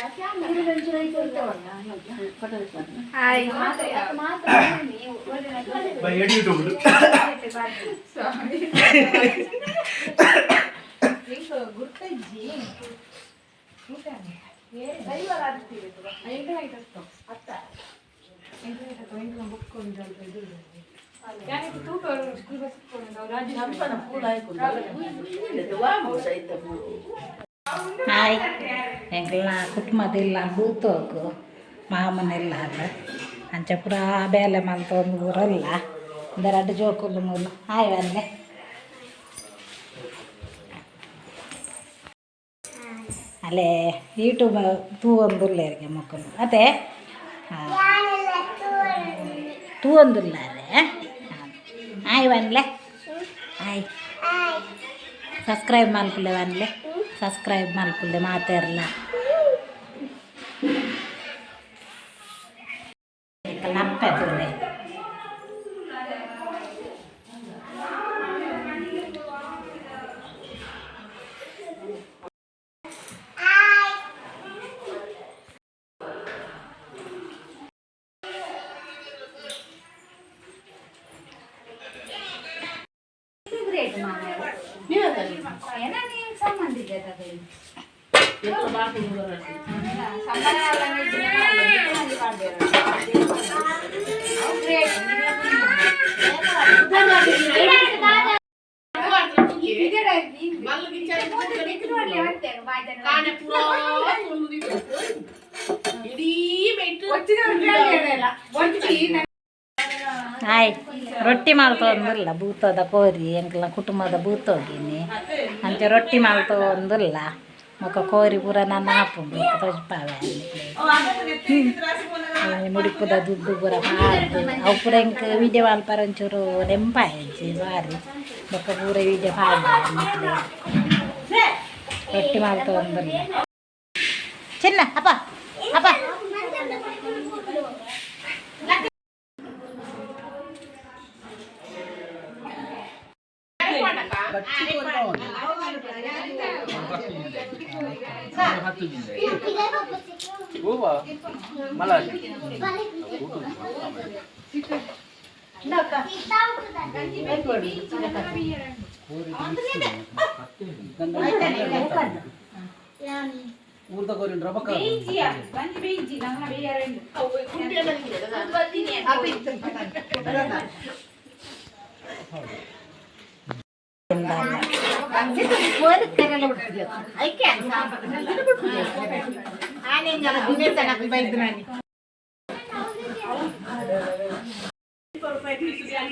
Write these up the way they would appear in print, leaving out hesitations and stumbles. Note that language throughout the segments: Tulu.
Hi. Hi. ಎಂಕಲ್ನ ಕುಟುಂಬದಿಲ್ಲ ಬೂತೋಗು ಮಾಮನೆಲ್ಲ ಅಂಚ ಪೂರ ಬೇಲೆ ಮಲ್ತೊಂದು ಊರಲ್ಲ ರಡ್ಡ್ ಜೋಕುಲು ಮೂಲು. ಹಾಯ್ ಅಲ್ಲೇ. ಅಲ್ಲೇ ಯೂಟ್ಯೂಬ್ ತೂವೊಂದುಲ್ಲೆರ್ಗೆ ಮೊಕುಲು ಅತೆ. ತೂವೊಂದುಲ್ಲಾರೆ. ಹಾಯ್ ವನ್ಲೆ. ಹಾಯ್. ಸಬ್ಸ್ಕ್ರೈಬ್ ಮಲ್ಪುಲೆ ವನ್ಲೆ. ಸಬ್ಸ್ಕ್ರೈಬ್ ಮಲ್ಪುಲೆ ಮಾತೆರ್ಲ. ಅಪ್ಪೆ ತೂಲೆ. ಹಾಯ್. ರೊಟ್ಟಿ ಮಲ್ತೊಂದುಲ್ಲ ಭೂತದ ಕೋರಿ. ಎಂಕ್ಲ ಕುಟುಂಬದ ಭೂತೋಗಿನಿ. ಅಂಚ ರೊಟ್ಟಿ ಮಲ್ತೊಂದುಲ್ಲ. ಬೊಕ ಕೋರಿ ಪೂರ ನನ ಆಪುಂಡು ತೋಜ್ಪಾವೆ. ಮುಡಿಪುದ ದುಡ್ಡು ಪೂರ ಪಾಡ್ದು ಅವು ಪೂರ ಎಂಕ್ ವೀಡಿಯೋ ಮಲ್ಪರ ಒಂಚೂರು ನೆಂಪಾಯಜ್ಜಿ ಬಾರಿ. ಬೊಕ ಪೂರ ವೀಡಿಯೋ ಪಾಡ್ದೆ. ರೊಟ್ಟಿ ಮಲ್ತೊಂದುಲ್ಲ. ಚಿನ್ನ ಅಪ್ಪ ಅಪ್ಪ.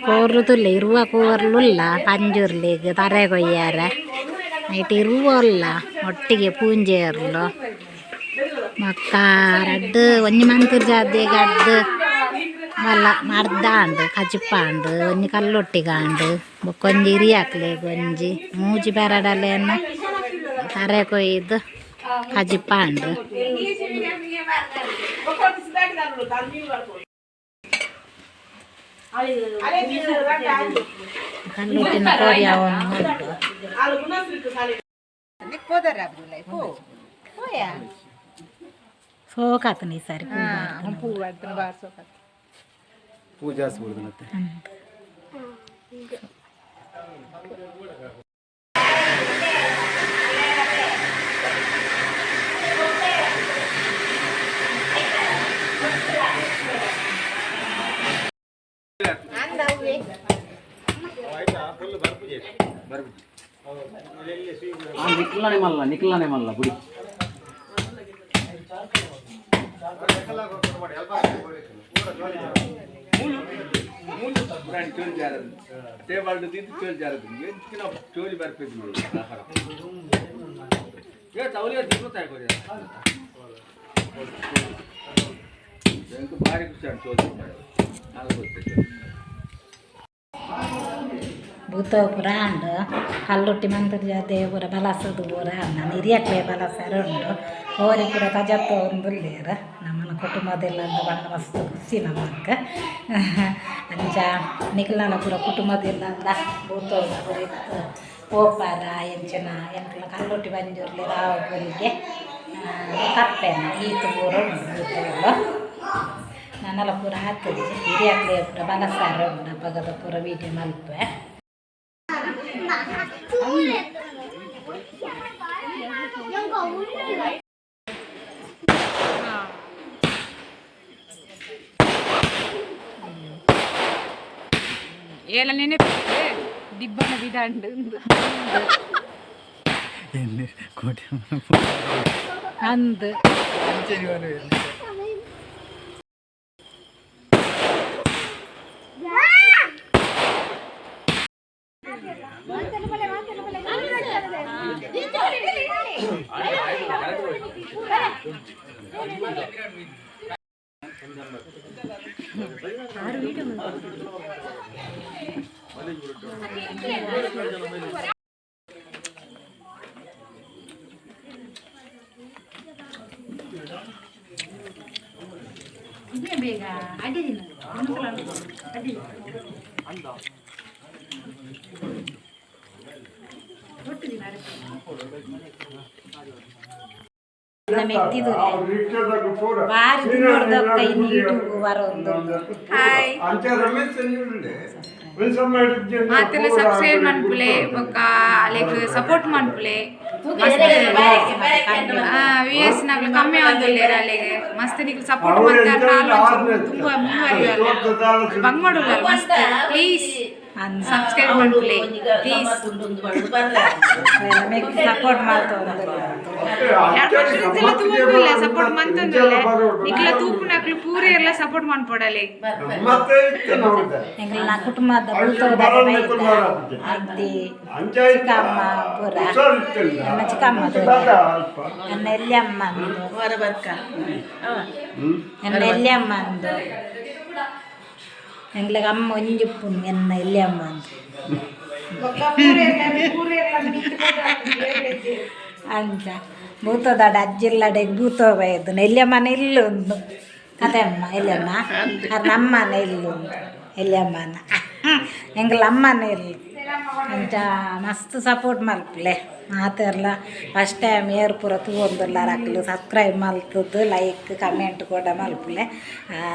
ಕೋರುದುಲ್ಲ ಇರುವ ಕೋರ್ಲುಲ್ಲ ಪಂಜುರ್ಲಿಗ್ ತರೆ ಕೊಯ್ಯಾರ. ನೈಟ್ ಇರುವಲ್ಲ ಒಟ್ಟಿಗೆ ಪೂಂಜೆರ್ಲು. ಬೊಕ್ಕ ರಡ್ಡ್ ಒಂಜಿ ಮಂತುರ್ ಜಾದಿಗ್ ಅಡ್ಡ್ ಮಲ್ಲ ಮರ್ದಾಂಡ್ ಕಜಿಪಾಂಡ್. ಒಂಜಿ ಕಲ್ಲೊಟ್ಟಿಗಾಂಡ್. ಬೊಕ್ಕ ಒಂಜಿ ಹಿರಿಯಕ್ಲೆಗ್ ಒಂಜಿ ಮೂಜಿ ಪೆರಡಲೆನ್ ತರೆ ಕೊಯ್ದು ಕಜಿಪಾಂಡ್. ಕಲ್ಲೊಟ್ಟಿನ ಕೋರಿ ಆವೊಂದುಂಡು. ಸೋಕಾತನ ಈ ಸಾರಿ. ಪೂ ಬಾರ್ ಸೋಕಾತ. ಪೂಜಾ ಮತ್ತೆ. ನಿಕ್ಲಾನೆ ಮಲ್ಲ, ನಿಕ್ಲಾನೆ ಮಲ್ಲ ಗುಡಿ. ಭಾರಿ ಖುಷಿ ಚೋಲಿ. ಭೂತ ಪೂರ ಆಂಡ್. ಕಲ್ಲುಟ್ಟಿ ಮಂತುರ್ ಜಾತೆ ಪೂರ ಬಲಸದು ಪೂರ ಆಂಡ್. ಹಿರಿಯಕ್ಲೆ ಬಲಸರ ಉಂಡು. ಕೋರಿ ಪೂರ ತಜತ್ತೊಂದುಲ್ಲೆರ್. ನಮ್ಮನ ಕುಟುಂಬದೆಲ್ಲ ಬಣ್ಣ ಮಸ್ತ್ ಖುಷಿ ನಮಕ್. ಅಂಚ ನಿಕ್ಲನ ಪೂರ ಕುಟುಂಬದೆಲ್ಲ ಭೂತ ಪೂರ ಇತ್ತು ಪೋಪಾರ ಎಂಚಿನ ಎಂಕ್ಲ ಕಲ್ಲುಟ್ಟಿ ಬಂಜುರ್ಲಿ ರಾವಗುರಿಗೆ. ಕಪ್ಪೆನ ಈತ್ ಪೂರ ಉಂಡು ಭೂತಗಳು. ನನಲ ಪೂರ ಆತುಜಿ. ಹಿರಿಯಕ್ಲೆ ಪೂರ ಬಲಸಾರ ಉಂಡು. ಅಪಗದ ಪೂರ ವೀಡಿಯೋ ಮಲ್ಪೆ. ಏಲ ನೆನಪು ದಿಬ್ಬನ ಬಿದಾಂಡು. ಎಣ್ಣೆ ಕೋಟೆ. ಅಂದ್. ಬೇಗ ಅಡ್ಡಿದಿನ ಅಡ್ಡಿ. ಮೆತ್ತಿದು ಬಾರಿ ದಿನದ ಇನ್ನು ಯೂಟ್ಯೂಬ್ ಬರೋದು. ಹಾಯ್. ಮಾತೆಲ್ಲ ಸಬ್ಸ್ಕ್ರೈಬ್ ಮನ್ಪುಲೆ ಬೊಕ್ಕ ಲೈಕ್ ಸಪೋರ್ಟ್ ಮನ್ಪುಲೆ. ವ್ಯೂಯರ್ಸ್ ನಗ್ಲು ಕಮ್ಮಿ ಆವೊಂದುಲ್ಲೆರ್. ಅಲೆಗ್ ಮಸ್ತ್ ನಿಕ್ಲು ಸಪೋರ್ಟ್ ಮಂತ ತುಂಬಾ ಮುಂದುವರಿಯುವಲ್ಲ ಬಂಗ್ ಮಸ್ತ್. ಪ್ಲೀಸ್ ಸಬ್ಸ್ಕ್ರೈಬ್ ಮನ್ಪುಲೆ ಪ್ಲೀಸ್. ಸಪೋರ್ಟ್ ಮಾಡ್ತೊಂದುಲ್ಲ. 2 ವರ್ಷದಿಂದಲ ತೂವೊಂದುಲ್ಲ, ಸಪೋರ್ಟ್ ಮಂತೊಂದುಲ್ಲೆ. ನಿಕ್ಲ ತೂಪುನಕ್ಲು ಪೂರ ಎಲ್ಲ ಸಪೋರ್ಟ್ ಮನ್ಪೊಡಲೆ. ಎಂಕಲ್ನ ಕುಟುಂಬದ ಭೂತೋದ ಅಜ್ಜಿ, ಚಿಕ್ಕಮ್ಮ ಪೂರ. ನನ್ನ ಚಿಕ್ಕಮ್ಮ, ನನ್ನ ಎಲ್ಯಮ್ಮ ಅಂದು, ನನ್ನ ಎಲ್ಯಮ್ಮ ಅಂದು. ಎಂಗ್ಲಿಗೆ ಅಮ್ಮ ಒಂಜಿಪ್ಪುನು ಎನ್ನ ಎಲ್ಯಮ್ಮ ಅಂದು. ಅಂಚ ಭೂತದಾಡ ಅಜ್ಜಿಲ್ಲಡೆ ಭೂತ ಬೈದು ಎಲ್ಯಮ್ಮನ ಇಲ್ಲೊಂದು ಕತೆ ಅಮ್ಮ. ಎಲ್ಯಮ್ಮ ಅದು ನಮ್ಮನೆ ಇಲ್ಲೊಂದು ಎಲ್ಯಮ್ಮನ, ಎಂಕಲ್ ಅಮ್ಮನ ಇಲ್ಲು. ಅಂಚ ಮಸ್ತ್ ಸಪೋರ್ಟ್ ಮಲ್ಪುಲೆ ಮಾತೆರ್ಲ. ಫಸ್ಟ್ ಟೈಮ್ ಏರ್ ಪೂರ ತೂವೊಂದುಲ್ಲಾರ ಅಕ್ಲು ಸಬ್ಸ್ಕ್ರೈಬ್ ಮಲ್ತದ್ದು ಲೈಕ್ ಕಮೆಂಟ್ ಕೂಡ ಮಲ್ಪುಲೆ.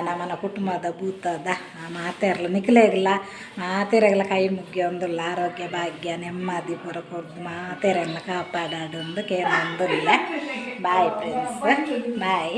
ನಮ್ಮನ ಕುಟುಂಬದ ಭೂತದ ಮಾತೆರ್ಲ ನಿಕ್ಲೆಗ್ಲ ಮಾತೆರೆಗ್ಲ ಕೈ ಮುಗಿಯೊಂದುಲ್ಲ. ಆರೋಗ್ಯ ಭಾಗ್ಯ ನೆಮ್ಮದಿ ಪೂರ ಕೊರ್ದು ಮಾತೆರೆಲ್ಲ ಕಾಪಾಡಾಡೊಂದು ಕೇನೊಂದುಲ್ಲೆ. Bye friends, bye.